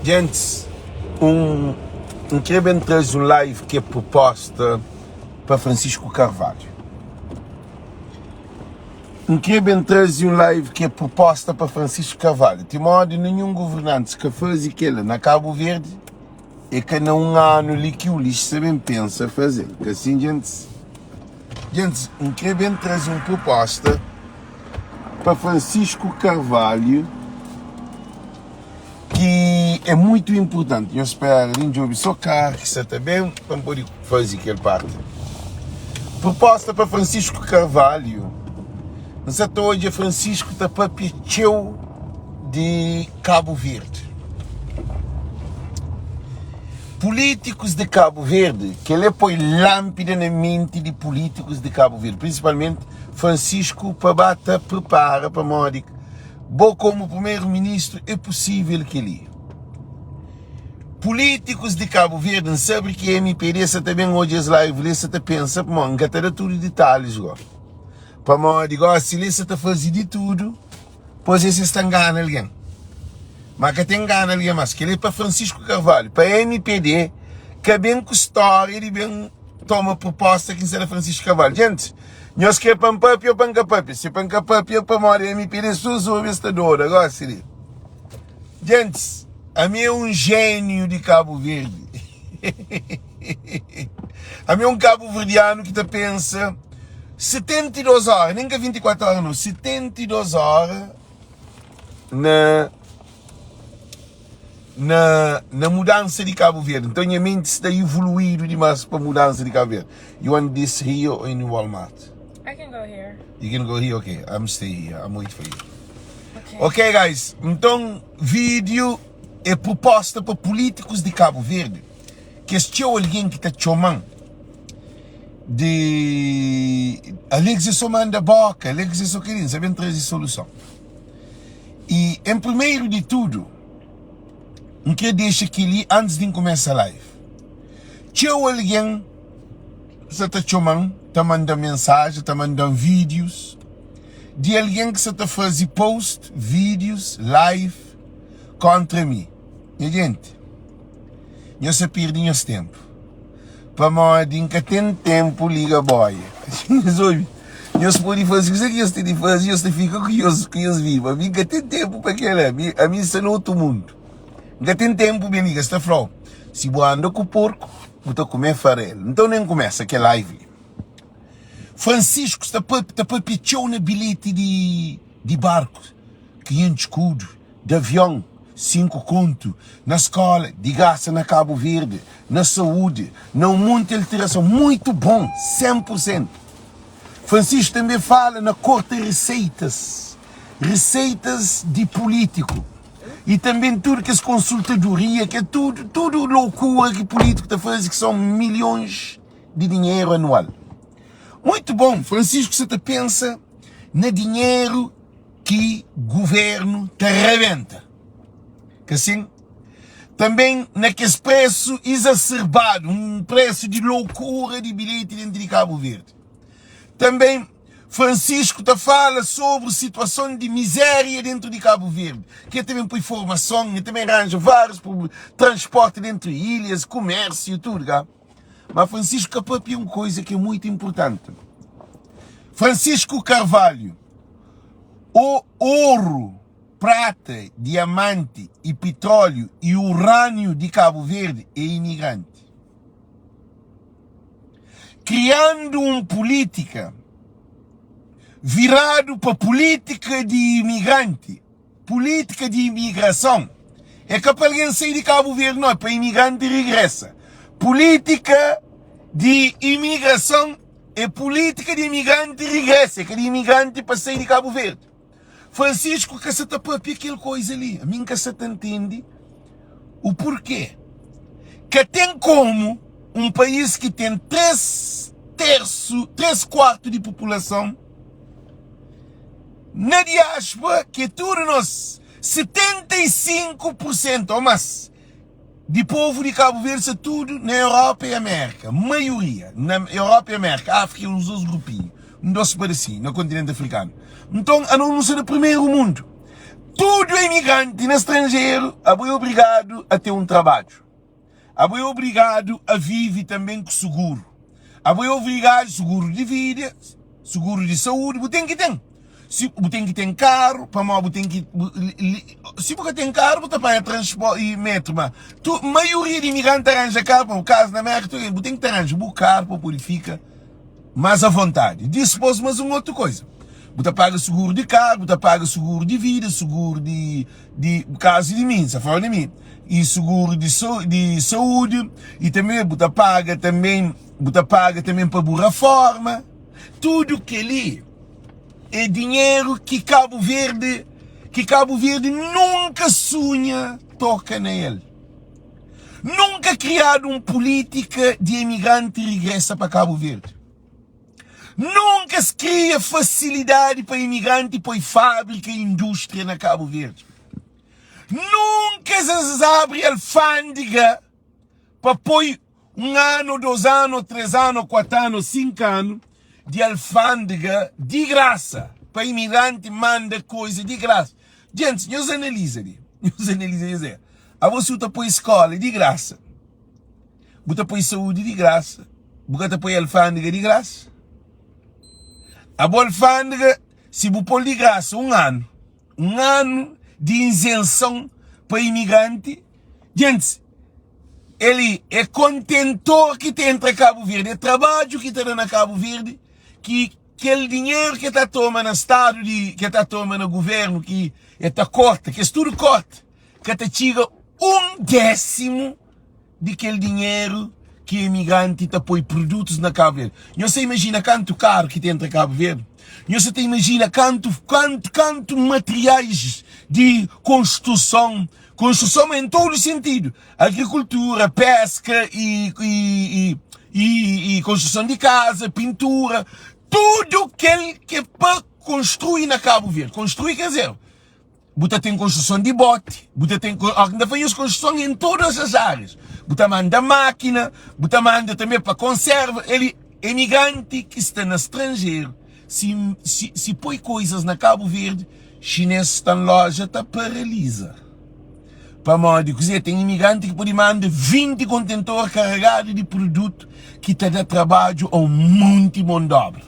Gentis, un N kre ben traze un live ki é proposta pa Francisco Carvalho. N kre ben traze un live ki é proposta pa Francisco Carvalho. Ti modi ninhun governantes ka faze kela na Cabo Verde, é ka na un anu li ki Ulisses sa ben pensa faze-l. Ka sin, gentis? Gentis, N kre ben traze un proposta pa Francisco Carvalho. Ki é muitu inpurtanti. Nhos spera li, N djobe so karu ki sa ta ben pa N pode faze kel parti. Proposta pa Francisco Carvalho, N sa ta odja Francisco ta papia txeu di Kabu Verdi. Pulítikus di Kabu Verdi, kel-li é poi lánpida na menti di pulítikus di Kabu Verdi, prinsipalmenti Francisco pa ba ta pripara pamodi Bo komu primeru ministru é pusivel keli? Pulitikus di Kabu Verdi N sabe ki MPD sa ta ben odja es live li sa ta pensa pamodi N ka ta da tudu ditalhis go pamodi gosi li sa ta fazi di tudu pois es sta ngana algen ma ka ten ngana algen mas keli é pa Francisco Carvalho pa MPD ka ben ku storia di ben toma proposta ki N sa da Francisco Carvalho Gentis Nhos kre pa N papia ou pa N ka papia? Si pa N ka papia, pamodi ami pidi sus obi es ta doda gosi li. Gentis, ami é un jéniu di Kabu Verdi. Ami é un kabuverdianu ki ta pensa 72 óra, nen ka 24 óra nau, 72 óra na na na mudansa di Kabu Verdi. Nton nha menti sta ivoluídu dimas pa mudansa di Kabu Verdi. You want this here or in Walmart? I can go here. You can go here? Okay, I'm stay here. I'm wait for you. Okay. Ok guys, nton vídeo é proposta pa políticos di Kabu Verdi. Kes txeu algen ki ta txoman di Alex é só manda boka, Alex é só kel-li, N sa ben traze soluson. I en primeiro di tudu, N kre dexa kel-li antis di N kumesa live. Txeu algen sa ta txoma-m, ta manda-m mensajen, ta manda-m vídius di algen ki sa ta faze post, vídius, live kóntra mi. Nha jenti, nhos sa perde nhos ténpu. Pamodi N ka ten ténpu liga boia. Nhos obi? Nhos pode faze kuzê ki nhos ten di faze, nhos ta fika ku nhos ku nhos viva. Ami N ka ten ténpu pa kel-la. Ami, ami N sta na otu mundu. N ka ten ténpu ben liga. Es ta fla-u, si bu anda ku porku, bu ta kume farelu. Nton, N kumesa kel live li. Francisco sta papia, ta papia txeu na bilheti di, di barku, 500 kudu. di avion, 5 kontu, na skola, di grasa na Kabu Verdi, na saúdi, na un monti alterason. Muitu bon, 100 pur sentu. Francisco tanbe fala na korta riseitas, riseitas di pulítiku i tanbe tudu kes konsultadoria, ke tudu, tudu lokura ki pulítiku ta faze ki son milhons di dinheru anual. Muitu bon, Francisco sa ta pensa na dinheru ki guvernu ta rabenta. Ka sin? Tanben na kes presu izaserbadu, un presu di loukura di bilheti dentru di Kabu Verdi. Tanben Francisco ta fala sobri situason di mizeria dentru di Kabu Verdi, ki el tanben poi formason, el tanben ranja varius prubléma, transporti dentru ilhas, kumérsiu, tudu ka. Ma Francisco ka papia un koiza ki é muitu inpurtanti. Francisco Carvalho. Ô oru, prata, diamanti i pitróliu i urâniu di Kabu Verdi é imigranti. Kriandu un pulítika viradu pa pulítika di imigranti, pulítika di imigrason, é ka pa algen sai di Kabu Verdi no, é pa imigranti rigresa. Pulítika di imigrason É pulítika di imigranti rigresa, é ka di imigranti pa sai di Kabu Verdi. Francisco ka sa ta papia kel koiza li, ami N ka sa ta ntende o porquê. Ka ten komu un país ki ten 3 tersu, 3 kuartu di populason na diáspora, ki é tudu nos, 75 pur sentu ou más Di povu di Kabu Verdi sta tudu na Europa e Amerika, maioria na Europa e Amerika, Afrika e uns dos grupinhu, un dos padasinhu na kontinenti afrikanu. Nton, anos nu sta na primeru mundu. Tudu imigranti na stranjeru abo é obrigadu a ten un trabadju. Abo é obrigadu a vive tanben ku suguru. Abo é obrigadu suguru di vida, suguru di saúdi, bu ten ki ten. Si bu ten ki ten karu, pamodi bu ten ki si bu ka ten karu bu ta panha transpo i metro, ma tu maioria di imigranti ta ranja karu pamodi kaza na Merka tudu bu ten ki ta ranja bu karu pa pudi fika más avontadi. Dispôs más un otu koza, bu ta paga suguru di karu, bu ta paga suguru di vida, suguru di di kazu di mi, N sta fala di mi, i suguru di di saúdi, i tanbe bu ta paga tanbe bu ta paga tanbe pa bu raforma. Tudu kel-li é dinheru ki Kabu Verdi ki Kabu Verdi nunka sunha toka na el. Nunka kriadu un pulítika di emigranti rigresa pa Kabu Verdi. Nunka es kria fasilidadi pa emigranti poi fábrika i indústria na Kabu Verdi. Nunka es abri alfândega pa poi un anu, dos anu, tres anu, kuatu anu, sinku anu di alfândega di grasa pa imigranti manda koiza di grasa. Gentis, nhos analiza li, nhos analiza nhos é. Abo si bu ta poi skola di grasa, bu ta poi saúdi di grasa, bu ka ta poi alfândega di grasa? Abo alfândega, si bu pol di grasa un anu, un anu di izenson pa imigranti, gentis, El é kontentor ki ta entra Kabu Verdi, é trabadju ki ta da na Kabu Verdi, ki kel dinheru ki el ta toma na stadu di, ki el ta toma na guvernu, ki el ta korta, ki es tudu korta, ka ta txiga un désimu di kel dinheru ki imigranti ta poi produtus na Kabu Verdi. Nhos ta imajina kantu karu ki ta entra Kabu Verdi? Nhos ta imajina kantu, kantu, kantu materiais di konstruson Konstruson en todo sentidu, agrikultura, peska i i i i konstruson di kaza, pintura, tudu kel ki pa konstrui na Kabu Verdi. Konstrui ker dizer, bu ta ten konstruson di boti, bu ta ten, óki N ta fla nhos konstruson en todas as árias, bu ta manda mákina, bu ta manda tanbe pa konserva, el emigranti ki sta na stranjeru si si si poi koizas na Kabu Verdi, Xinês sta n loja ta paraliza. Pamodi kuzê? Ten imigranti ki pode manda 20 kontentor karegadu di produtu ki ta da trabadju a un monti mon d'obra.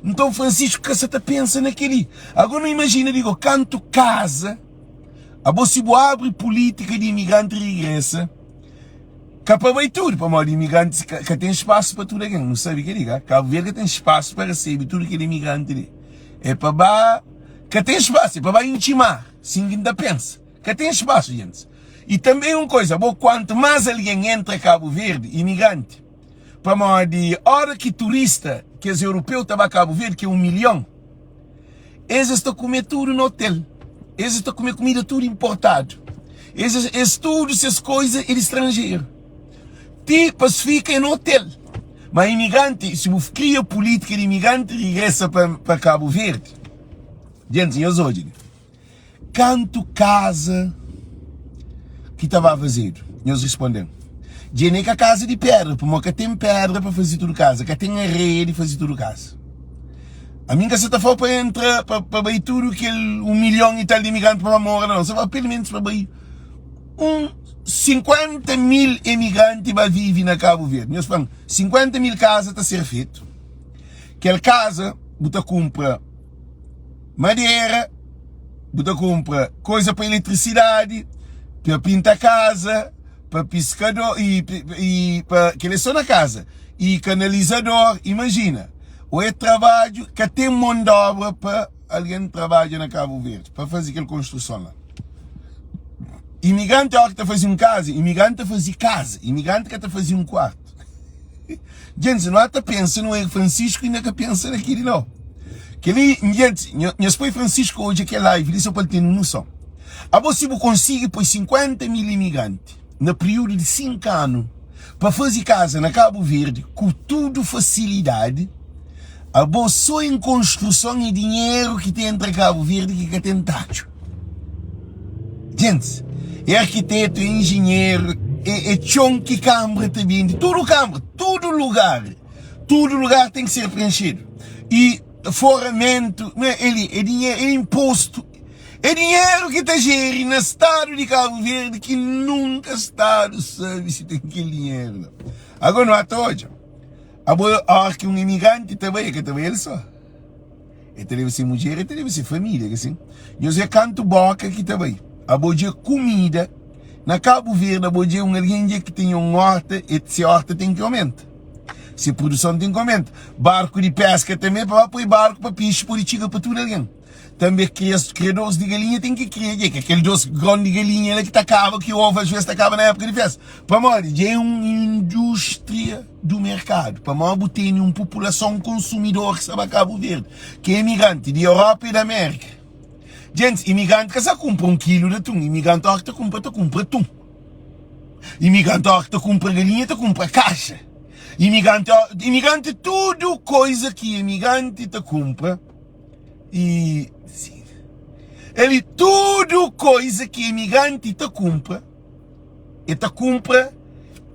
Nton Francisco ka sa ta pensa na kel-li. Agora nu imajina di go kantu kaza abo si bu abri pulítika di imigranti rigresa Ka pa bai tudu, pamodi imigrantis ka, ka ten spasu pa tudu algen. Nu sabe kel-li, ka? Kabu Verdi ka ten spasu pa resebe tudu kel imigranti li. É pa ba, ka ten spasu, é pa ba intxi mar, sin ki N ta pensa. Ka ten spasu, gentis. I tanbe un koisa, bo kuantu más algen entra Kabu Verdi, imigranti, pamodi ora ki turista, kes europeu ta ba Kabu Verdi, ki é un milhon, Es es ta kume tudu na otel. Es es ta kume kumida tudu importadu. Es es tudu ses koiza é di stranjeru. Ti pa es fika é na otel. Ma imigranti, si bu kria pulítika di imigranti rigresa pa pa Kabu Verdi, djentis nhos odja li. Kantu kaza ki ta ba fazedu? Nhos responde-m, Dja ne ka kaza di pedra, pamodi ka ten pedra pa faze tudu kaza, ka ten areia di faze tudu kaza. Ami N ka sa ta fla-u pa entra, pa, pa bai tudu kel un milhon i tal di imigranti pa ba mora la, nau. N sa fla-u pelu-menus pa bai un 50 mil imigranti ba vive na Kabu Verdi. Nhos fla-m, 50 mil kaza ta ser fetu. Kel kaza bu ta kunpra madera, bu ta kunpra koza pa eletrisidadi, pa pinta kaza, pa piskador i, i pa kel é so na kaza i kanalizador. Imajina, o é trabadju, ka ten mon di obra pa algen trabadja na Kabu Verdi pa faze kel konstruson la. Imigranti óra ki ta faze un kaza, imigranti ta faze kaza, imigranti ka ta faze un kuartu. Djentis, nu ata pensa nu é Francisco inda ka pensa na kili nau. Keli, djentis, nhos poi Francisco odja kel live li so pa el ten noson. Abo si bu konsigi poi 50 mil imigranti na periudu di 5 anu pa fazi kaza na Kabu Verdi ku tudu fasilidadi, abo so en konstruson e dinheru ki ta entra Kabu Verdi ki ka ten tadju. Djentis, é arkitetu, é injinheru, é, é txon ki kanbra ta bindi, tudu kanbra, tudu lugar, tudu lugar ten ki ser prenxidu. I foramentu, é li, é dinheru, é inpostu. É dinheru ki ta jeri na stadu di Kabu Verdi ki nunka stadu sabe si ten kel dinheru la. Agora nu ata odja, abo óra ki un imigranti ta bai, el ka ta bai el só. El ta leba se mudjer, el ta leba se família, ka sin? Nhos é kantu boka ki ta bai. Abo dja kumida na Kabu Verdi, abo dja un algen dja ki ten un horta, e se horta ten ki aumenta. Se produson ten ki aumenta. Barku di peska tanbe, pa ba poi barku pa pixi pode txiga pa tudu algen. Tanbe kriadores di galinha ten ki kria dja, ke kel dos gron di galinha la ki ta kaba, ki ovo as ves ta kaba na epoka di festa. Pamodi dja é un industria du merkadu. Pamodi bu tene un populason konsumidor ki sta ba Kabu Verdi, ki é imigranti di Europa i di Amerika. Gentis, imigranti ka sa kunpra un kilu di atun, imigranti ora ki ta kunpra, ta kunpra atun. Imigranti ora ki ta kunpra galinha, ta kunpra kaxa. Imigranti, imigranti tudu koiza ki imigranti ta kunpra. E sim. Ele tudo coisa que imigrante ta cumpra, e ta cumpra,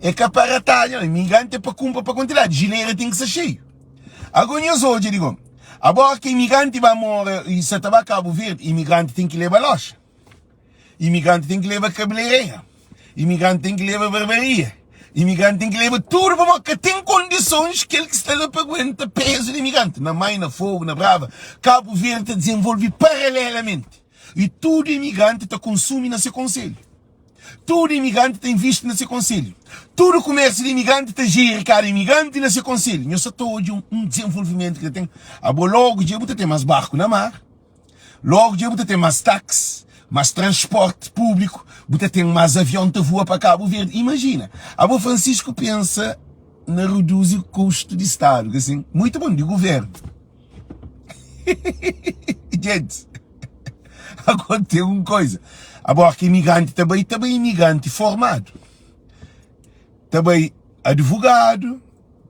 é ka para talha, não. Imigrante é pa cumpra pa quantidade. Gileira tem que ser cheio. Agora nhos odja, digo, agora que imigrante vai mora e se ta ba Cabo Verde, imigrante tem que leva loja. Imigranti ten ki leba kabeleireira, imigranti ten ki leba barbaria, imigranti ten ki leba tudu pamodi ka ten kondisons kel ki sta la pa aguenta pezu di imigranti. Na Mai, na Fogu, na Brava, Kabu Verdi ta dizenvolve paralelamenti i tudu imigranti ta konsumi na se konselhu, tudu imigranti ta invisti na se konselhu, tudu kumérsiu di imigranti ta jeri kada imigranti na se konselhu. Nhos sa ta odja un dizenvolvimentu ki ta ten. Abo logu dja bu ta ten más barku na mar. Logu dja bu ta ten más taxi, más transporti públiku, bu ta ten más avion ta voa pa Kabu Verdi. Imajina, abo Francisco pensa na reduzi kustu di stadu, ka sin? Muitu bon, di guvernu. Gentis, agora ten un koiza, abo ki imigranti ta bai, ta bai imigranti formadu, ta bai advogadu,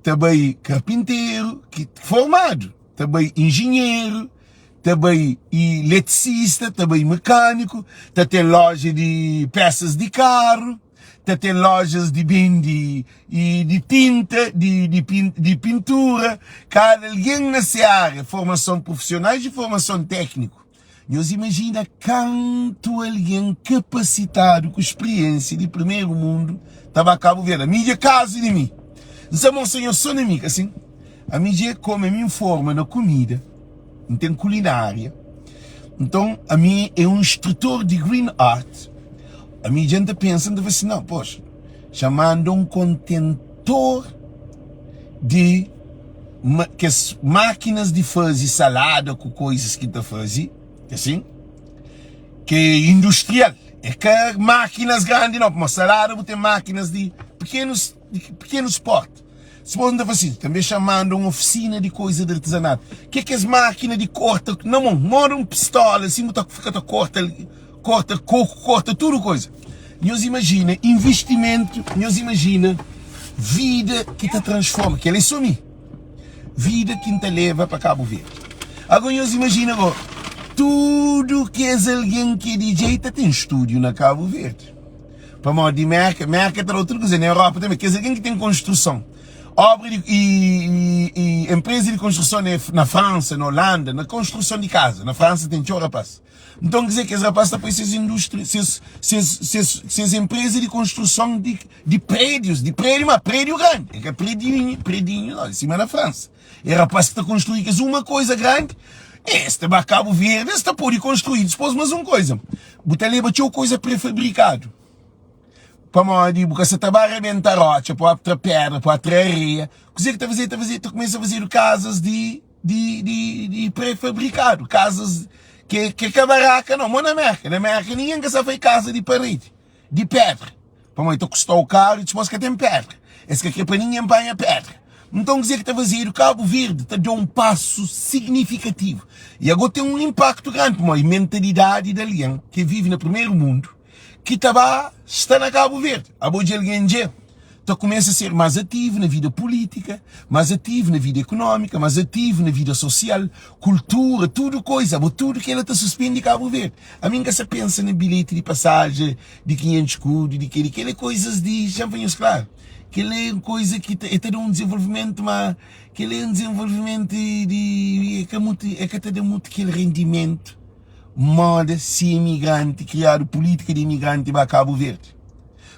ta bai karpinteru ki formadu, ta bai injinheru, ta bai eletricista, ta bai mekaniku, ta ten loja di pesas di karu, ta ten lojas di bende i di tinta, di, di, di pintura, kada algen na se aria, formason profisionais i formason tekniku. Nhos imajina kantu algen kapasitadu ku spriensia di primeru mundu ta ba Kabu Verdi. Ami dja kazu di mi. N sa mostra nhos so na mi, ka sin? Ami dja kome, ami N forma na kumida, N ten kulinária. Nton, ami é un instrutor di Green Art. Ami dja N ta pensa, N ta fla si, nau, poxa, xa manda un kontentor di kes mákinas di faze salada ku koizas ki ta faze, asin, ki é industrial. É ka mákinas grandi nau, pamodi salada bu ten mákinas di pekenus, di pekenus porti. Dipôs N ta fla asin, tanbe xa manda un ofisina di koiza di artizanatu, ki é kes mákina di korta na mon, moda un pistola asin, bu ta fika ta korta, korta koku, korta tudu koiza. Nhos imajina investimentu, nhos imajina vida ki ta transforma, kel é so mi, vida ki N ta leba pa Kabu Verdi. Agora nhos imajina agora, tudu kes algen ki é DJ ta ten stúdiu na Kabu Verdi. Pamodi di Merka, Merka ta da tudu kuze, na Europa tanbe, kes algen ki ten konstruson, obra di i i enpreza di konstruson na na Fransa, na Holanda, na konstruson di kaza, na Fransa ten txeu rapas. Nton kize kes rapas ta poi ses industria, ses ses ses ses enpreza di konstruson di di prédius, di prédiu, ma prédiu grandi, é ka predinhu, predinhu nau, sima na Fransa. É rapaz ki ta konstrui kes uma koiza grandi, es ta ba Kabu Verdi, es ta pode konstrui dispos mas un koiza. Bu ta leba txeu koiza prefabrikadu. Pamodi bu ka sa ta ba rebenta rotxa, pa tra pedra, pa tra areia. Kuze ki ta faze? Ta faze, ta kumesa fazedu kazas di di di di prefabrikadu, kazas ke ke ka baraka nau, mo na Merka. Na Merka ninguém ka sa fai kaza di paredi. di pedra, pamodi ta kusta-u karu i dipôs ka ten pedra. Es ka kre pa ningen panha pedra. Nton, kuzê ki ta fazedu? Kabu Verdi ta da un pasu signifikativu i ago ten un inpaktu grandi, pamodi mentalidadi di algen ki vive na primeru mundu ki ta ba sta na Kabu Verdi. Abo dja algen dja ta kumesa ser más ativu na vida pulítika, más ativu na vida ekunómika, más ativu na vida sosial, kultura, tudu koiza. Abo tudu kela ta suspende Kabu Verdi. Ami N ka sa pensa na bilheti di pasajen di 500 skudu, di keli. Keli é koizas di, xa-m fla nhos klaru, keli é un koiza ki ta, e ta da un dizenvolvimentu, ma keli é un dizenvolvimentu di, e ka mutu, e ka ta da mutu kel rendimentu. Moda si imigranti kriadu pulítika di imigranti ba Kabu Verdi.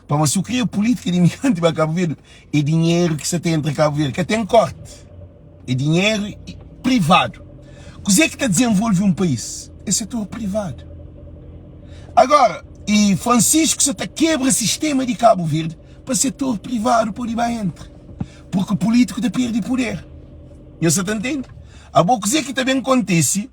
Pamodi si bu kria pulítika di imigranti ba Kabu Verdi, é dinheru ki sa ta entra Kabu Verdi, ka ten korti. É dinheru privadu. Kuzê ki ta dizenvolve un país? É setor privadu. Agora, e Francisco sa ta kebra sistema di Kabu Verdi pa setor privadu pode ba entra. Porque pulítiku ta perde puder. Nhos sa ta ntende? Abo kuzê ki ta ben kontise?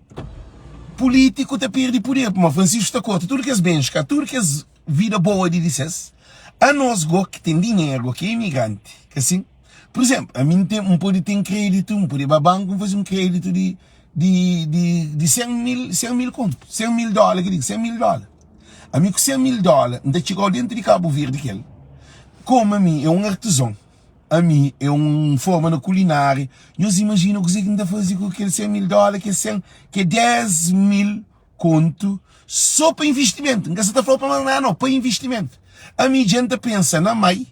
Pulítiku ta perde puder, pamodi Francisco ta korta tudu kes bens, ka tudu kes vida boa di di ses. Anos go ki ten dinheru go ki é imigranti, ka sin? Pur izénplu, ami N ten, N pode ten kreditu, N pode ba banku N faze un kreditu di di di di 100 mil, 100 mil kontu, 100 mil dóla ki digo, 100 mil dóla. Ami ku 100 mil dóla N ta txiga-u dentu di Kabu Verdi kel. Komu ami é un artizon, ami é un forma na kulinária, nhos imajina kuzê ki N ta faze ku kel 100 mil dóla ki é 100, ki é 10 mil kontu sô pa investimentu. N ka sa ta fla-u pa más nada nau, pa investimentu. Ami dja N ta pensa na mai,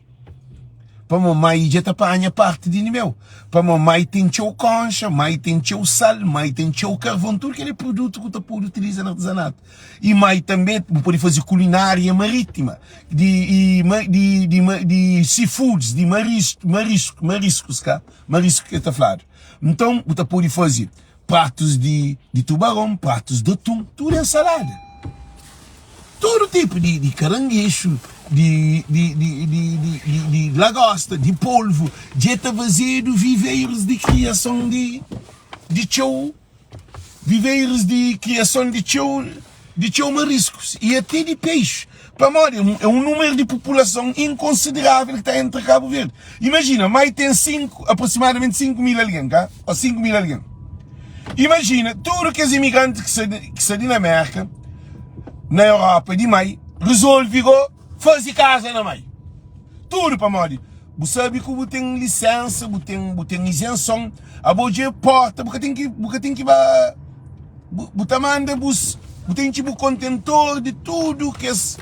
pamodi mai dja ta panha parti di meu, pamodi mai ten txeu konxa, mai ten txeu sal, mai ten txeu karvon, tudu kel produtu ku ta pode utiliza na artezanatu. I mai tanbe bu pode faze kulinária marítima, di di di di seafoods, di marisku, mariskus ka, marisku ke ta fladu. Nton bu ta pode faze pratus di di tubaron, pratus di atun, tudu ensalada. Tudu tipu di di karangexu, di di di di di di di lagosta, di polvu, dja ta fazedu viveiros di kriason di di txeu viveiros di kriason di txeu di txeu mariskus i ate di peixi. Pamodi é un númeru di populason inkonsiderável ki ta entra Kabu Verdi. Imajina, mai ten 5, aproximadamenti 5 mil algen, ka? Ô 5 mil algen. Imajina, tudu kes imigranti ki sta, ki sta di na Mérka, na Europa, di mai, rezolve go faze kaza na mai. Tudu pamodi bu sabe ku bu ten lisensa, bu ten, bu ten izenson, abo dja porta, bu ka ten ki, bu ka ten ki ba. Bu ta manda bus, bu ta intxi bu kontentor di tudu kes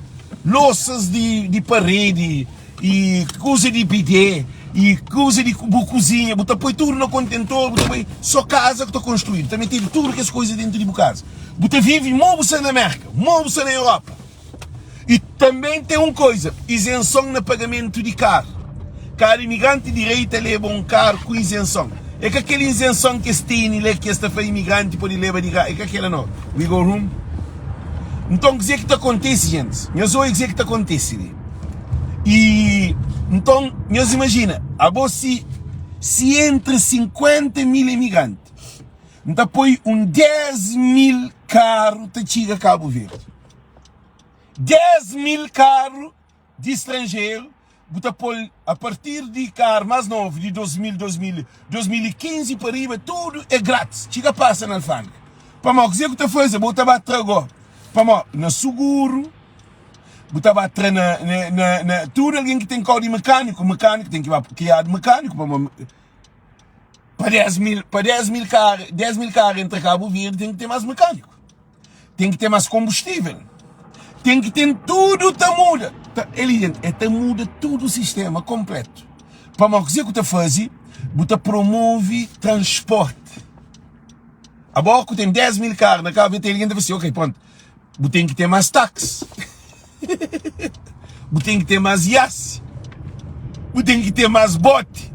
losas di paredi i kuza di bidé i kuza di bu kuzinha, bu ta poi tudu na kontentor, bu ta poi so kaza ku ta konstruídu, ta metedu tudu kes kuza dentu di bu kaza. Bu ta vivi mo bu sta na Merka, mo bu sta na Europa. I tanben ten un koiza, izenson na pagamentu di karu. Kada imigranti direita a leba un karu ku izenson. É ka kel izenson ki es tene la ki es ta fla imigranti pode leba di graça. É ka kela no. We go room. Nton kuzê ki ta kontise, gentis? Nhos obi kuzê ki ta kontise li. I nton nhos imajina, abo si si entra 50 mil imigranti, N ta poi un 10 mil karu ta txiga Kabu Verdi. 10 mil karu di stranjeru bu ta pol a partir di karu mas novu di 2000, 2000, 2015 pa riba tudu é gratis txiga pasa na alfandega pamodi kuze ku ta faze bu ta ba tra go pamodi na suguru bu ta ba tra na, na, na, na tudu algen ki ten kau di mekaniku mekaniku ten ki ba kriadu mekaniku pamodi pa 10 mil pa 10 mil karu 10 mil karu entra Kabu Verdi ten ki ten mas mekaniku Ten ki ten más konbustível. Ten ki ten tudu ta muda. Ta, eli denti, e ta muda tudu sistema konpletu. Pamodi kuzê ku ta faze? Bu ta promove transporti. Abo ku ten 10 mil karu na Kabu Verdi, ten algen ta fla si, ok, prontu, bu ten ki ten más taksi. Bu ten ki ten más iasi. Bu ten ki ten más boti.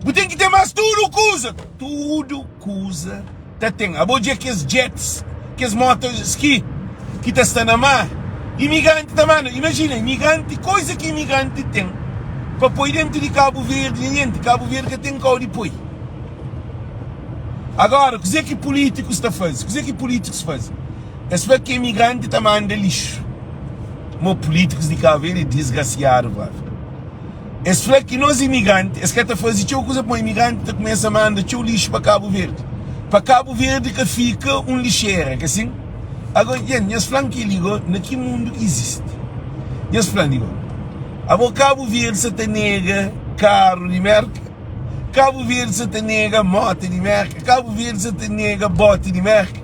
Bu ten ki ten más tudu kuza. Tudu kuza ta ten. Abo dja kes jets, kes moto ski ki ta sta na mar, imigranti ta manda. Imajina, imigranti, koza ki imigranti ten pa poi dentu di Kabu Verdi, nha jenti, Kabu Verdi ka ten kau di poi. Agora, kuzê ki pulítikus ta faze? Kuzê ki pulítikus faze? Es fla ki imigranti ta manda lixu. Mo pulítikus di Kabu Verdi é disgrasiadu brother. Es fla ki nos imigranti, es ka ta faze txeu kuza pamodi imigranti ta kumesa manda txeu lixu pa Kabu Verdi. Pa Kabu Verdi ka fika un lixera, ka sin? Ago, djen, nhos fla-m kel-li go, na ki mundu ki izisti? Nhos fla-m li go, abo Kabu Verdi sa ta nega karu di Merka? Kabu Verdi sa ta nega mota di Merka? Kabu Verdi sa ta nega boti di Merka?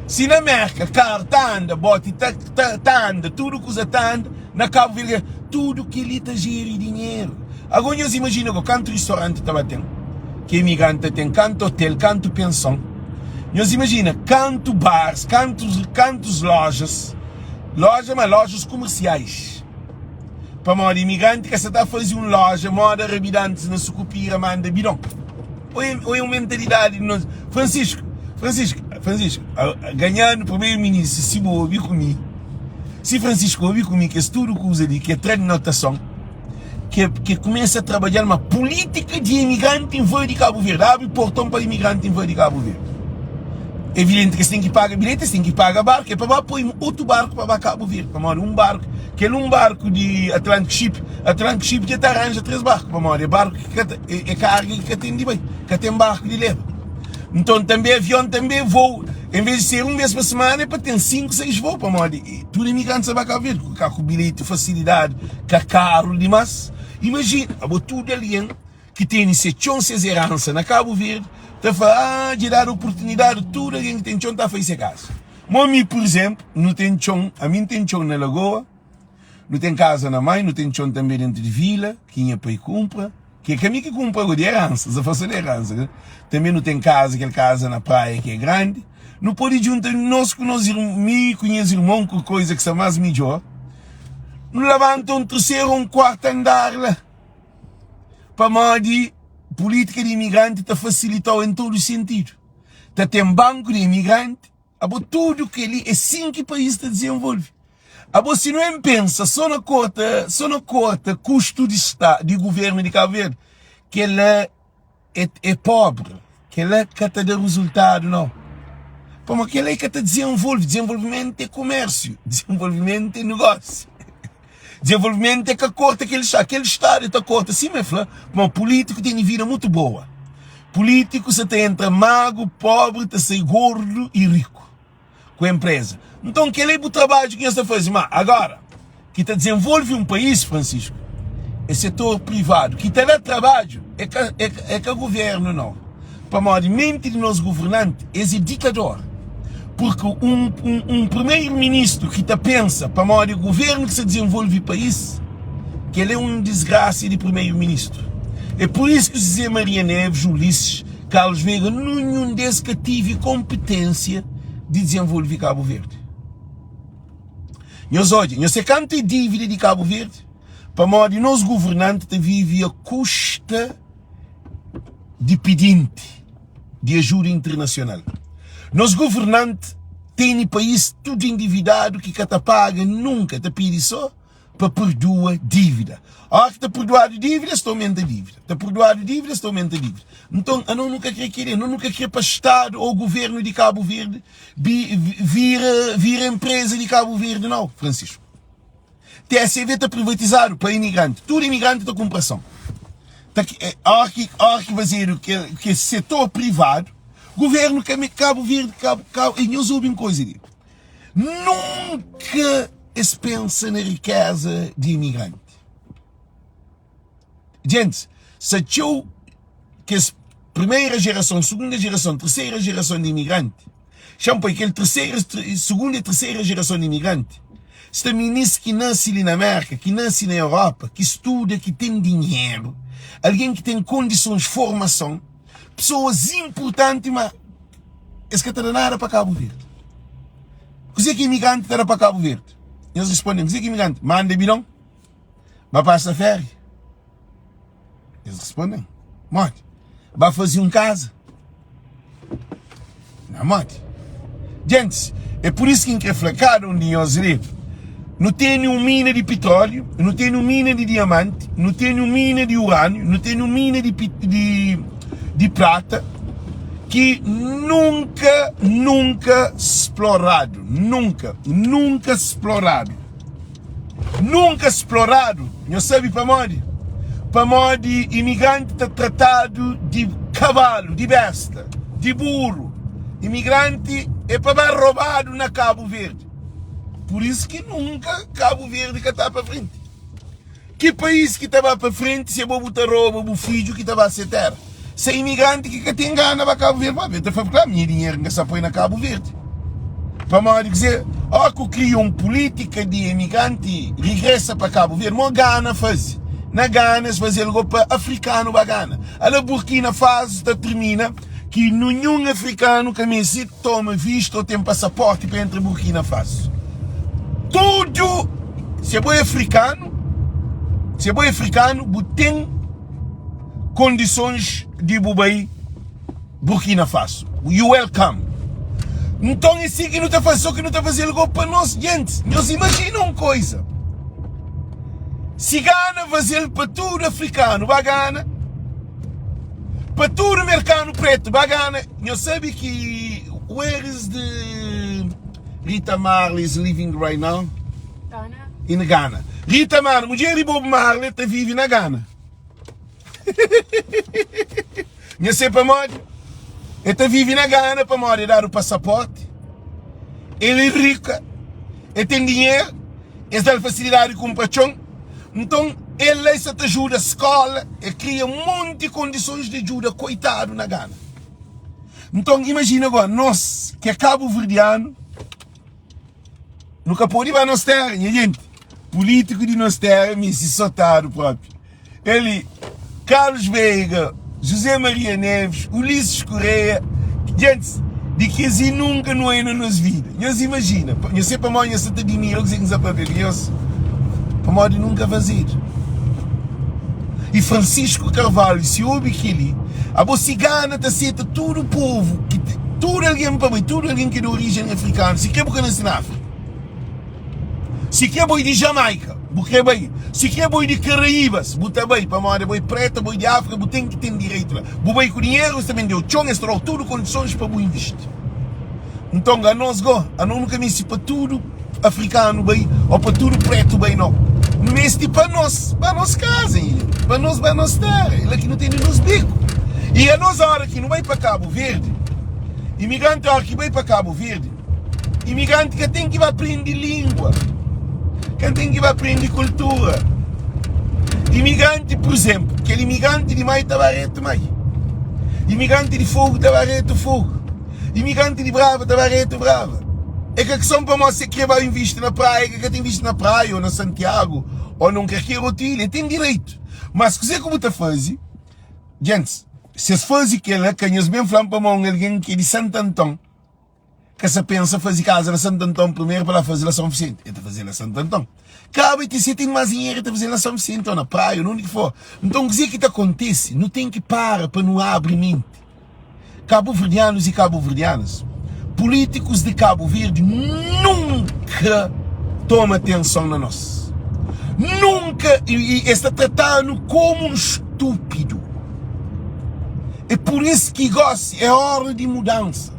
Si na Merka karu ta anda, boti ta, ta, ta anda, tudu kuza ta anda, na Kabu Verdi tudu kel-li ta jeri dinheru. Ago nhos imajina go, kantu ristoranti ta ba ten, ki imigranti ta ten, kantu otel, kantu penson. Nhos imajina kantu bars, kantus, kantus lojas, loja ma lojas kumersiais. Pamodi imigranti ka sa ta faze un loja moda rabidantis na Sukupira manda bidon. Ou é, ou é un mentalidadi di nos. Francisco, Francisco, Francisco, ganhando primeiro ministro, si bu obi ku mi, si Francisco obi ku mi kes tudu kuza li, ke tra di notason, ke, ke kumesa a trabadja ma pulítika di imigranti invadi Kabu Verdi, abri porton pa imigranti invadi Kabu Verdi. Evidenti ki es ten ki paga bilheti, es ten ki paga barku, é pa ba poi otu barku pa ba Kabu Verdi, pamodi un barku, kel un barku di Atlantic Ship, Atlantic Ship dja ta aranja 3 barku, pamodi é barku ki ka ta, é karga ki ka ten di bai, ka ten barku di leba. Nton tanbe avion tanbe vou, en vez di ser un vez pa semana é pa ten 5, 6 vou, pamodi tudu imigrantis ta ba Kabu Verdi, ka ku bilheti, fasilidadi, ka karu dimas. Imajina, abo tudu algen. ki tene se txon ses eransa na Kabu Verdi ta fla ah dja dadu oportunidadi tudu algen ki ten txon ta fai se kaza. Mo mi pur izenplu nu ten txon ami N ten txon na Lagoa nu ten kaza na mai nu ten txon tanbe dentu di vila ki nha pai kunpra ki é ka mi ki kunpra go di eransa sa fla so di eransa tanbe nu ten kaza kel kaza na praia ki é grandi nu pode djunta nos ku nos mi ku nhas irmon ku koiza ki sta mas midjor nu labanta un terseru un kuartu andar la. Pamodi pulítika di imigranti ta fasilita-u en tudu sentidu. Ta ten banku di imigranti, abo tudu kel-li é sin ki país ta dizenvolve. Abo si nu en pensa so na korta, so na korta kustu di sta, di guvernu di Kabu Verdi, kel-la é, é pobri, kel-la ka ta da rezultadu nau. Pamodi kel-la ka ta dizenvolve, dizenvolvimentu é kumérsiu, dizenvolvimentu é negósiu. Dizenvolvimentu é ka korta kel stadu, kel stadu ta korta, sima el fla, pamodi pulítiku tene vida mutu boa. Pulítiku sa ta entra magru, pobri, ta sai gordu i riku ku enpreza. Nton kel-la é bu trabadju ki nhos ta faze. Má agora, ki ta dizenvolve un país, Francisco, é setor privadu. Ki ta da trabadju é ka, é, é ka guvernu, nau. Pamodi menti di nos guvernanti, es é ditador. Purki un, un, un primeru-ministru ki ta pensa pamodi guvernu ki sta dizenvolve país, kel-la é un disgrasa di primeru-ministru. É pur isu ki José Maria Neves, Ulisses, Carlos Veiga, ninhun des ka tive konpetensia di dizenvolve Kabu Verdi. Nhos odja, nhos se kantu é dívida di Kabu Verdi? Pamodi nos guvernanti ta vive a kusta di pidinti di ajuda internasional. Nos guvernanti tene país tudu endividadu ki ka ta paga nunka, ta pidi so pa perdua dívida. Óra ki ta perduadu dívida, es ta omenta dívida. Ta perduadu dívida, es ta omenta dívida. Nton, anos nu ka kre kre, anos nu ka kre pa Stadu ô guvernu di Kabu Verdi vira, vira enpreza di Kabu Verdi, nau, Francisco. TSV ta privatizadu pa imigranti. Tudu imigranti ta kunpra ason. Ta, óra ki, óra ki fazedu kel, kel setor privadu, guvernu ka, Kabu Verdi, Kabu, Kabu, e nhos obi un koza li. Nunka es pensa na rikeza di imigranti. Gentis, sa txeu kes primeira jerason, segunda jerason, terceira jerason di imigranti, xa-m poi kel terceira, segunda e terceira jerason di imigranti, sta minis ki nase li na Merka, ki nase na Europa, ki studa, ki ten dinheru, algen ki ten kondisons, formason, pesoas inpurtanti, ma es ka ta da nada pa Kabu Verdi. Kuzê ki imigranti ta da pa Kabu Verdi? Nhos responde-m, kuzê ki imigranti? Manda bidon? Ba pasa féria? Es responde-m, modi? Ba faze un kaza? Na modi? Gentis, é pur isu ki N krê fla kada un di nhos li, nu tene un mina di pitróliu, nu tene un mina di diamanti, nu tene un mina di urâniu, nu tene un mina di, di, di prata ki nunka, nunka sploradu, nunka, nunka sploradu. Nunka sploradu, nhos sabe pamodi? Pamodi imigranti ta tratadu di kabalu, di besta, di buru. Imigranti é pa ba robadu na Kabu Verdi. Pur isu ki nunka Kabu Verdi ka ta pa frenti. Ki país ki ta ba pa frenti si abo bu ta roba bu fidju ki ta ba se tera? Se imigranti ki ka ten gana ba Kabu Verdi, pabia el ta fla, kla, nha dinheru N ka sa poi na Kabu Verdi. Pamodi kuzê? Ó ku kria un pulítika di imigranti rigresa pa Kabu Verdi, mo Gana faze. Na Gana es faze-l go pa afrikanu ba Gana. Ala Burkina Faso ta tirmina. ki ninhun afrikanu ka meste toma vistu ô ten pasaporti pa entra Burkina Faso. Tudu se bo é afrikanu, se bo é afrikanu bu ten kondisons di bu bai Burkina Faso. You welcome. Nton é si ki nu ta faze, só ki nu ta faze-l go pa nos gentis. Nhos imajina un koiza, si Gana faze-l pa tudu afrikanu, ba Gana, pa tudu merkanu pretu, ba Gana. Nhos sabe ki where is the Rita Marley is living right now? Ghana. In Ghana. Rita Marley, mudjer di Bob Marley ta vive na Gana. Nha se pamodi? El ta vive na Gana pamodi el dadu pasaporti, el é rika, el ten dinheru, es da-l fasilidadi di kunpra txon. Nton, el la el sta ta djuda skóla, el kria monti kondisons di djuda koitadu na Gana. Nton, imajina gó, nos ki é kabuverdianu, Nu ka pode ba nos téra, nha jenti. Pulítiku di nos téra meste sotadu própi. El, Carlos Veiga, José Maria Neves, Ulisses Correia, gentis di kes i nunka nu oia na nos vida. Nhos imajina, nhos se pamodi nhos sa ta dimira kuzê ki N sa papia ku nhos? Pamodi nunka fazedu. I Francisco Carvalho si obi keli, abo si Gana ta seta tudu povu ki tudu algen pa bai, tudu algen ki é di orijen afrikanu, si kre bu ka nasi na Afrika, si kre bo é di Jamaika, bu kre bai, si kre bo é di Karaíbas, bu ta bai, pamodi abo é pretu, abo é di Afrika, bu ten ki ten direitu la. Bu bai ku dinheru, es ta bendeu txon, es ta dau tudu kondisons pa bu invisti. Nton anos go, anos nu ka meste pa tudu afrikanu bai ô pa tudu pretu bai nau. Nu meste pa nos, pa nos kaza nha gente, pa nos ba nos téra, é la ki nu tene nos biku. I anos óra ki nu bai pa Kabu Verdi, imigranti óra ki bai pa Kabu Verdi, imigranti ka ten ki ba prende língua, ka ten ki ba prende kultura. Imigranti, pur izénplu, kel imigranti di mai ta ba retu mai, imigranti di Fogu ta ba retu Fogu. Imigranti di Brava ta ba retu Brava. É ka kson pamodi se kre ba invisti na praia, ke ka ta invisti na praia ou na Santiago ou num karker otu ilha, tem direitu. Mas kuzê ku bu ta fazi? Gentis, se es fazi kela, ka nhos ben fla-m pamodi un algen ki é di Santo Anton ka sa pensa fazi kaza na Santo Anton primeru pa la fazi la São Vicente. El ta faze la Santo Anton. Kaba e ti se ten mas dinheru el ta faze la São Vicente ou na praia ou na undi ki for. Nton kuzê ki ta kontise? Nu ten ki para pa nu abri menti. Kabuverdianus i kabuverdianas, pulítikus di Kabu Verdi nunka toma atenson na nos. Nunka i es ta trata-nu komu un stúpidu. É pur isu ki gósi é óra di mudansa.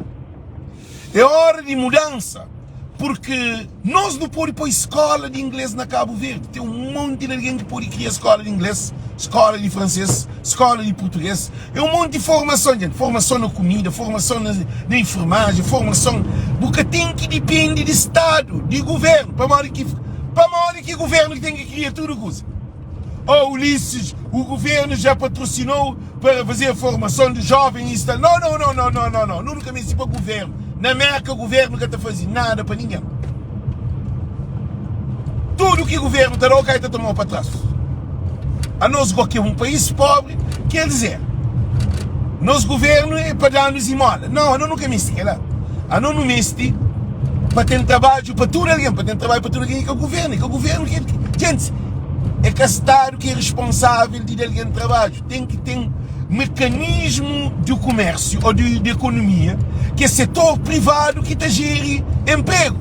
É óra di mudansa purki nos nu pode poi skóla di inglês na Kabu Verdi. Ten un monti di algen ki pode kria skóla di inglês, skóla di fransês, skóla di purtugês. É un monti formason, djenti. Formason na kumida, formason na enfermajen, formason. Bu ka ten ki dipende di stadu, di govérnu. Pamodi ki pamodi ki govérnu ki ten ki kria tudu kuza? Oh Ulisses, o governo já patrocinou para fazer a formação do jovem e está. Não, não, não, não, não, não, não. Nunca me para governo. Na América, o governo nunca está fazendo nada para ninguém. Tudo que o governo está dando, está tomando para trás. A nós, que é um país pobre, quer dizer, nosso governo é para dar-nos imola. Não, a nós nunca me lá. A nós não mesti para ter trabalho para tudo alguém, para ter trabalho para tudo alguém, que é o governo, que é o governo que, gente, é ka Stadu ki é responsável di da algen trabadju. Ten ki ten mekanismu di kumérsiu ô di ekonomia ki é setor privadu ki ta jeri enpregu.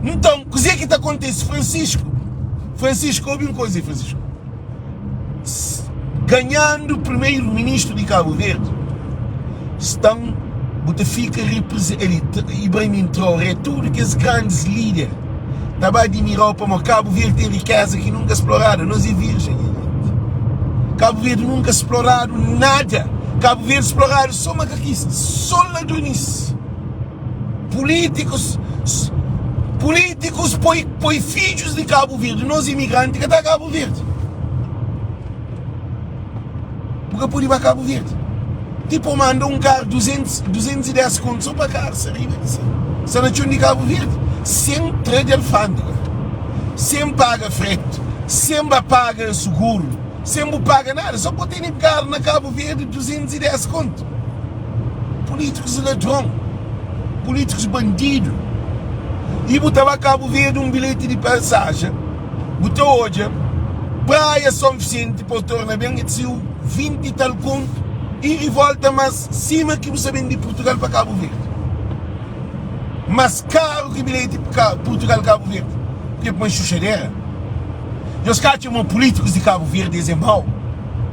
Nton, kuzê ki ta kontise? Francisco, Francisco, obi un kuza, Francisco. Ganhandu primeiro ministru di Kabu Verdi, stan bu ta fika Ibrahim Traoré, tudu kes grandis líder ta ba admirau pamodi Kabu Verdi ten rikeza ki nunka sploradu. Nos é virjen, nha jenti. Kabu Verdi nunka sploradu nada. Kabu Verdi sploradu so makakisi, so ladronisi. Pulítikus, pulítikus poi, poi fidjus di Kabu Verdi, nos imigranti ka ta Kabu Verdi. Bu ka pode ba Kabu Verdi. Tipo manda un karu 200, 210 kontu so pa karu sa riba di sa na txon di Kabu Verdi, sen tra di alfândega, sen paga fretu, sen ba paga suguru, sen bu paga nada, so pa tene karu na Kabu Verdi 210 kontu. Pulítikus ladron, pulítikus bandidu. I bu ta ba Kabu Verdi un bilheti di pasajen, bu ta odja Praia Son Visenti pa bu torna ben e ta saiu 20 i tal kontu i rivolta mas sima ki bu sa ben di Purtugal pa Kabu Verdi. Mas karu ki bilheti Purtugal Kabu Verdi. Purke puma xuxadera. Nhos ka atxa ma pulítikus di Kabu Verdi es é mau?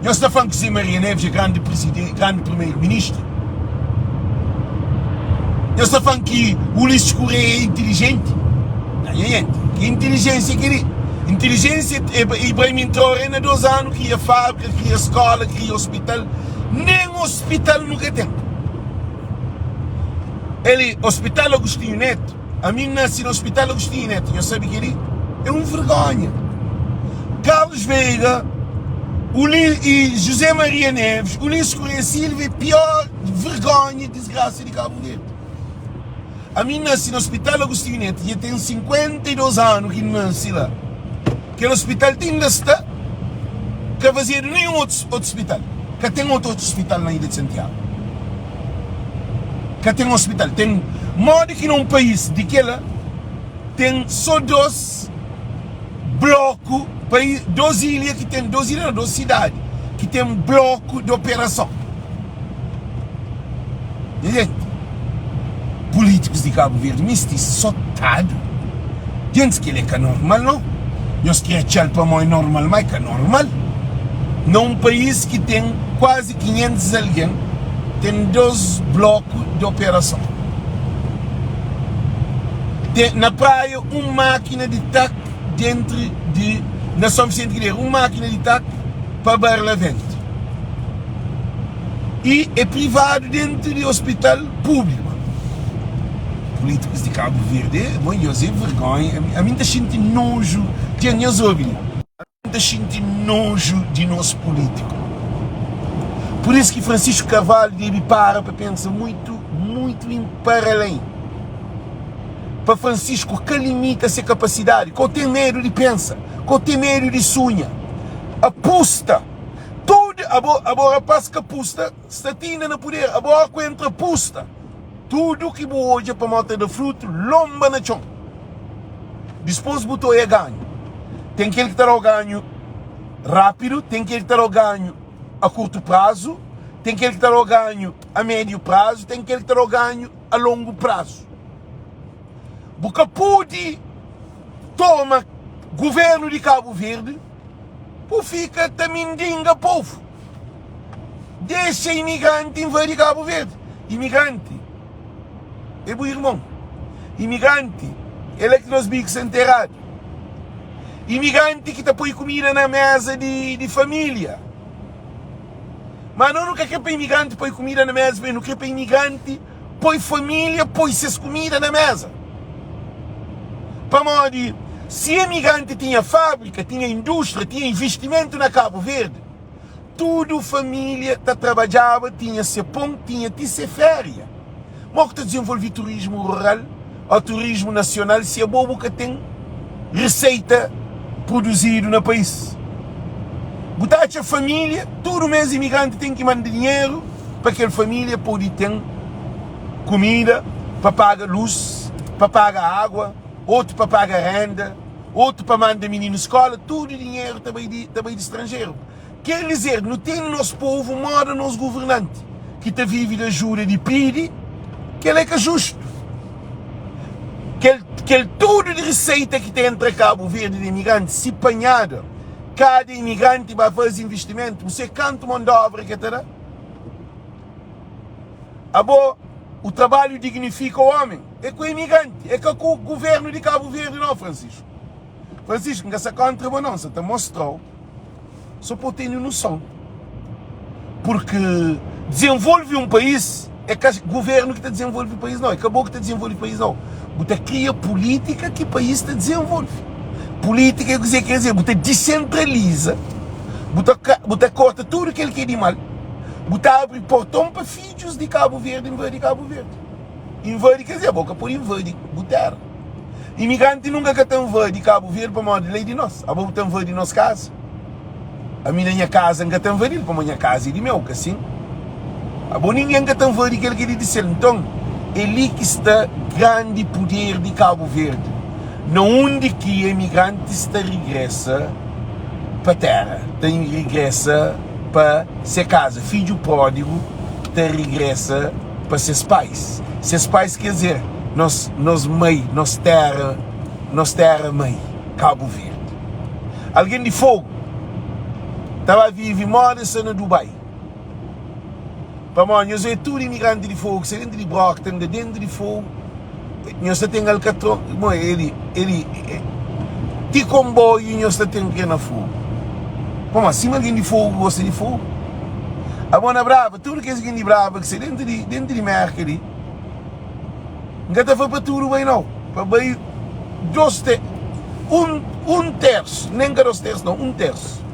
Nhos ta fla-m ki Zé Maria Neves é grandi preziden, grandi primeru ministru? Nhos ta fla-m ki Ulisses Correia é intilijenti? Nha nhente, ki intilijénsia é kel-li? Intilijénsia é Ibrahim Traoré na dos anu kria fábrika, kria skóla, kria ospital. Nen ospital nu ka ten. El, Ospital Agostinho Neto, Ami N nase na Hospital Agostinho Neto, nhos sabe kel-li é un vergonha. Carlos Veiga Uli, e José Maria Neves, Ulisses Correia Silva é pior vergonha e desgraça de Cabo Verde. Ami N nase na Hospital Agostinho Neto, dja ten 52 anu ki N nase la. Kel hospital ti inda sta ka fazedu nenhun otu hospital. Ka ten otu hospital na Ilha de Santiago. Ka ten hospital. Ten modi ki na un país di kela ten so dos bloku, dos ilha ki ten, dos ilha não, dos sidadi ki ten bloku di operason. Nha gente, pulítikus di Kabu Verdi misti sotadu. Gentis kel é ka normal nau. Nhos kre atxal pamó é normal, má é ka normal. Na un país ki ten kuazi 500 algen, ten dos bloku di operason. Ten na Praia un mákina di tak dentru di, na Son Visenti Gideira, un mákina di tak pa Barlavento. I é privadu dentu di ospital públiku. Pulítikus di Kabu Verdi, bo nhos é vergonha. Ami N ta xinti noju. Dja nhos obi li? Ami N ta xinti noju di nos pulítiku. Pur isu ki Francisco Carvalho debe para pa pensa muitu, muitu in para alén. Pa Francisco ka limita se kapasidadi, ka o ten medu di pensa, ka o ten medu di sunha. Apusta! Tudu abo abo rapaz ka pusta sta ti inda na puder abo ora ku entra pusta tudu ki bu odja pamodi ta da frutu lomba na txon dispos bu ta oia ganhu ten kel ki ta dau ganhu rapidu ten kel ki ta dau ganhu a kurtu prazu ten kel ki ta dau ganhu a mediu prazu ten kel ki ta dau ganhu a longu prazu bu ka pudi toma guvernu di Kabu Verdi Bu fika ta mindinga povu. Dexa imigranti invadi Kabu Verdi. Imigranti é bu irmon. Imigranti é la ki nos biku sta nteradu. Imigranti ki ta poi kumida na meza di, di familia. Ma no nu ka kre pa imigranti poi kumida na meza, nu kre pa imigranti poi família poi ses kumida na meza. Pamodi si imigranti tinha fábrika, tinha indústria, tinha investimentu na Kabu Verdi, tudu família ta trabadjaba, tinha se pon, tinha ti se féria. Mo ki ta dizenvolvi turismu rural ô turismu nasional si abo bu ka ten riseita produzidu na país? Bu ta atxa família, tudu mês imigranti ten ki manda dinheru pa kel família pode ten kumida, pa paga lus, pa paga água, otu pa paga renda, otu pa manda mininu skóla, tudu dinheru ta bai di ta bai di stranjeru. Ker dizer, nu ten nos povu móda nos governanti ki ta vive di ajuda di pidi, kel-la é ka justu. Kel kel tudu di riseita ki ta entra Kabu Verdi di imigranti, si panhada, kada imigranti ba faze investimentu, bu se kantu mon di óbra ke ta da? Abo, o trabalho dignifica o homem. É ku imigranti, é ka ku governo di Kabu Verdi não, Francisco. Francisco, N ka sa kontra bo não, N sa ta mostrau so pa bu tene noson. Porque desenvolve um país é ka governo ki ta desenvolve país não, é ka bo ki ta desenvolve país não. Bu ta kria polítika ki país ta desenvolve. Polítika é kuzê? Quer dizer, bu ta desentraliza, bu ta bu ta korta tudu kel ki é di mal. Bu ta abri porton pa fidjus di Kabu Verdi invadi Kabu Verdi. Invadi ker dizer, bo ka pode invadi bu tera. Imigranti nunka ka ta invadi Kabu Verdi pamodi lei di nos. Abo bu ta invadi nos kaza? Ami na nha kaza N ka ta invadi-l pamodi nha kaza é di meu, ka sin? Abo ningen ka ta nvadi kel ki é di sel. Nton, é li ki sta grandi puder di Kabu Verdi, na undi ki emigrantis ta rigresa pa tera, ta rigresa pa se kaza. Fidju pródigu ta rigresa pa ses pais. Ses pais ker dizer, nos, nos mai, nos tera, nos tera mai, Kabu Verdi. Algen di Fogu ta ba vive moda es sta na Dubai. Pamodi nhos é tudu imigranti di Fogu ki sta dentu di Brockton, da dentu di Fogu, nhos ta ten alkatron, mo eli, eli, ti konboiu nhos ta ten ki na Fogu. Pamodi sima algen di Fogu gosta di Fogu. Abo na Brava, tudu kes algen di Brava ki sta dentu di, dentu di Merka li, N ka ta fla pa tudu bai nau, pa bai dos te, un, un tersu, nen ka dos tersu nau, un tersu.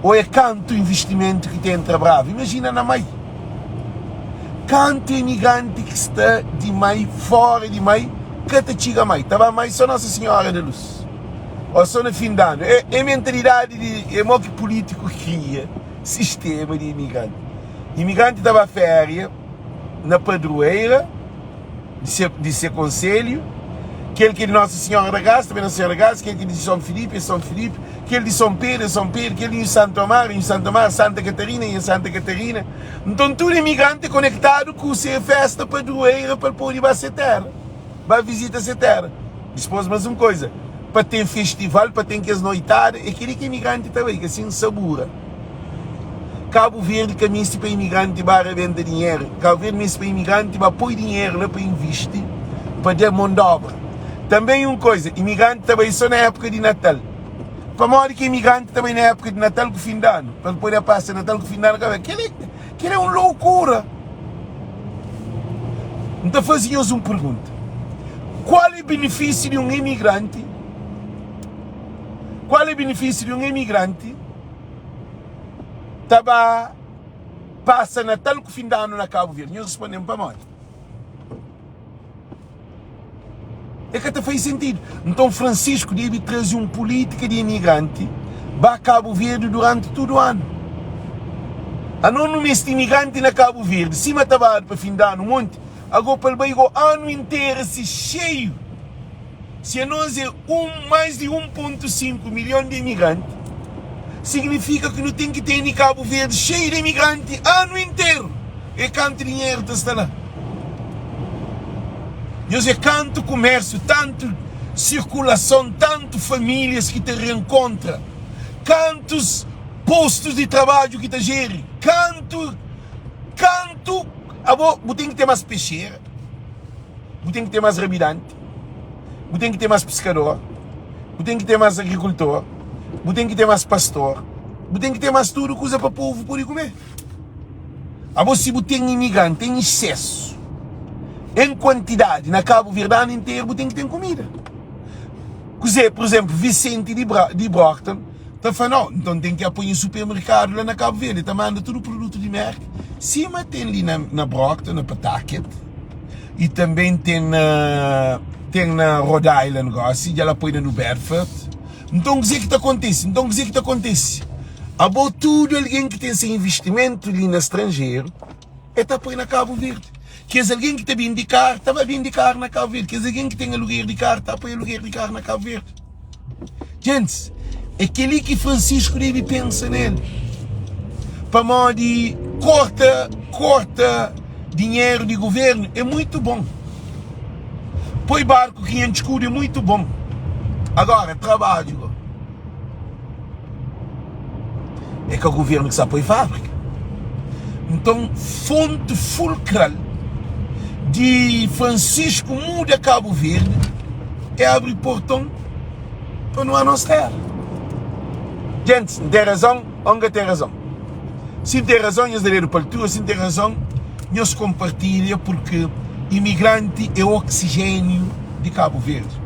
Ô é kantu invistimentu ki ta entra Brava? Imajina na Mai. Kantu imigranti ki sta di Mai, fora di Mai, ka ta txiga Mai. Ta ba Mai só Nossa Senhora da Luz. Ô só na fin di anu. É, é mentalidadi di, é mo ki pulítiku kria sistema di imigranti. Imigranti ta ba féria na padroeira di se, di se konselhu, kel ki é di Nossa Senhora da Graça, ta ben Nossa Senhora da Graça, kel ki é di São Filipe, é São Filipe, kel di São Pedro, é São Pedro, kel di Santo Amaro, é Santo Amaro, Santa Catarina, é Santa Catarina. Nton, tudu imigranti é konektadu ku se festa padroeira pa el pode ba se tera, ba vizita se tera. Dispôs, más un koza, pa ten festival, pa ten kes noitada, é kel-li ki imigranti ta bai, ka sin sabura. Kabu Verdi ka meste pa imigranti ba rabenta dinheru. Kabu Verdi meste pa imigranti ba poi dinheru la pa invisti, pa da mon d'obra. Tanben un koza, imigranti ta bai so na épuka di Natal. Pamodi ki imigranti ta bai na épuka di Natal ku fin d'anu? Pa el pode pasa Natal ku fin d'anu na Kabu Verdi. Kel-li, kel-li é un loukura. N ta faze nhos un pergunta, Kual é benefísiu di un imigranti? Kual é benefísiu di un imigranti? ta ba pasa Natal ku fin di anu na Kabu Verdi? Nhos responde-m pamodi? É ka ta faze sentidu. Nton Francisco debe traze un pulítika di imigranti ba Kabu Verdi duranti tudu anu. Anos nu meste imigranti na Kabu Verdi sima ta badu pa fin di anu monti, ago pa el bai go anu interu si xeiu. Si anos é un mais di 1.5 milhon di imigranti, signifika ki nu ten ki tene Kabu Verdi xeiu di imigranti anu interu. E kantu dinheru ta sta la? Nhos é kantu kumérsiu, tantu sirkulason, tantu famílias ki ta reenkontra, kantus postus di trabadju ki ta jeri, kantu, kantu, abo bu ten ki ten más pexera. Bu ten ki ten más rabidanti, bu ten ki ten más piskador, bu ten ki ten más agrikultor, bu ten ki ten más pastor, bu ten ki ten más tudu kuza pa povu pode kume. Abo si bu ten imigranti en exsesu, en kuantidadi na Kabu Verdi anu interu bu ten ki ten kumida. Kuzê, pur izénplu, Visenti di di Brockton ta fla, no, nton ten ki apoia supermerkadu la na Kabu Verdi, ta manda tudu produtu di Merka, sima ten li na na Brockton, na Pawtucket, i tanben ten na ten na Rhode Island gosi, dja la poi na New Bedford. Nton kuzê ki ta kontise? Nton kuzê ki ta kontise? Abo tudu algen ki ten se investimentu li na stranjeru, E ta poi na Kabu Verdi. Kes algen ki ta bindi kar, ta ba bindi kar na Kabu Verdi. Kes algen ki ten aluger di kar, ta poi aluger di kar na Kabu Verdi. Gentis, é kel-li ki Francisco debe pensa nel. Pamodi korta, korta dinheru di guvernu é muitu bon. Poi barku 500 skudu é muitu bon. Agora, trabadju go. É ka governo ki sa poi fábrika. Nton, fonte fulkral di Francisco muda Cabo Verde é abri porton pa nu nos terra. Gentis, N ten razon ou N ka ten razon? Si N ten razon, nhos da dedu pa altura, si N ten razon, nhos konpartilha purki imigranti é oxigéniu di Cabo Verde.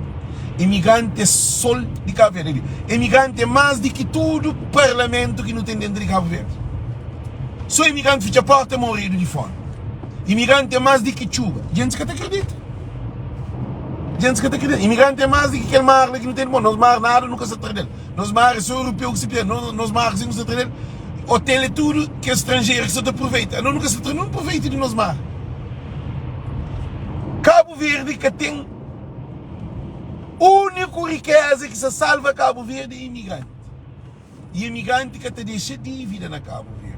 Imigranti é sol di Kabu Verdi. Imigranti é más di ki tudu parlamentu ki nu ten dentu di Kabu Verdi. So imigranti fitxa porta é moredu di fomi. Imigranti é más di ki txuba. Gentis ka ta kridita. Gentis ka ta kridita. Imigranti é más di ki kel mar la ki nu ten di bon. Nos mar nada nu ka sa tra del. Nos mar é so europeu ki sa pia. Nos mar si nu sa tra del. Hotel é tudu kes stranjeru ki sa ta pruveita. Anos nu ka sa tra nun pruveita di nos mar. Kabu Verdi ka ten úniku rikeza ki sa salva Kabu Verdi é imigranti. I imigranti ka ta dexa dívida na Kabu Verdi.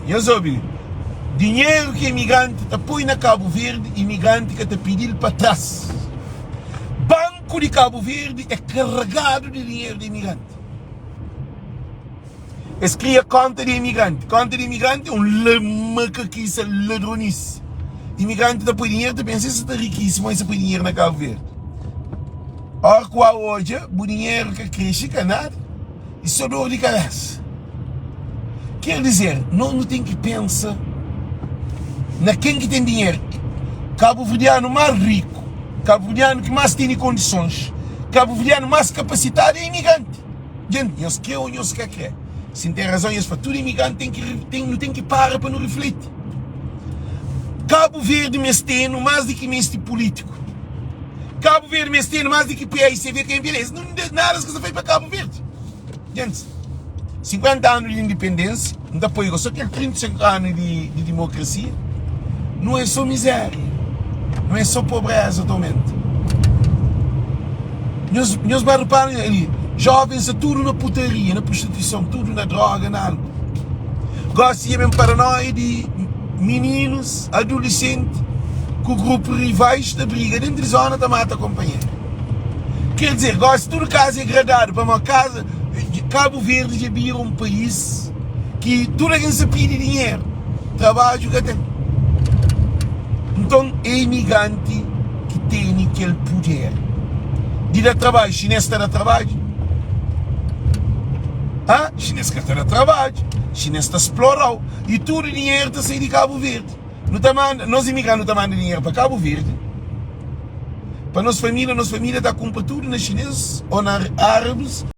Nhos obi li, dinheru ki imigranti ta poi na Kabu Verdi, imigranti ka ta pidi-l pa tras. Banku di Kabu Verdi é karregadu di dinheru di imigranti. Es kria konta di imigranti. Konta di imigranti é un makakisa, ladronisi. Imigranti ta poi dinheru, ta pensa es ta rikisi, ma es ta poi dinheru na Kabu Verdi. Ora ku a odja, bu dinheru ka kresce ka nada, e so dor di kabesa. Ker dizer, nos nu ten ki pensa na ken ki ten dinheru. Kabuverdianu más riku, kabuverdianu ki más tene kondisons, kabuverdianu más kapasitadu é imigranti. Djenti, nhos kre ô nhos ka kre, si N ten razon, nhos fla, tudu imigranti ten ki, ten, nu ten ki para pa nu rifliti. Kabu Verdi meste-nu más di ki meste pulítiku. Kabu Verdi meste-nu más di ki PAICV, KMPD. Es nu, nada es ka sta fai pa Kabu Verdi. Djentis, 50 anu di indipendênsia, N ta poi so kel 35 anu di, di dimokrasia, nu é so mizéria, nu é so pobréza ta aumenta. Nhos, nhos ba repara ali, jovens sta tudu na putaria, na prostituison, tudu na droga, na álcool. Gosi dja ben paranoia di mininus, adolesenti ku grupu rivais ta briga dentu di zona ta mata konpanheru. Ker dizer, gosi tudu kaza é gradadu pamodi kaza Kabu Verdi dja bira un país ki tudu algen sa pidi dinheru, trabadju ka ten. Nton é imigranti ki tene kel puder di da trabadju. Xinês ta da trabadju? Ha? Xinês ka ta da trabadju. Xinês ta splora-u i tudu dinheru ta sai di Kabu Verdi. Nu ta manda, nos imigranti nu ta manda dinheru pa Kabu Verdi, pa nos família, nos família ta kunpra tudu na xinês ô na árabis.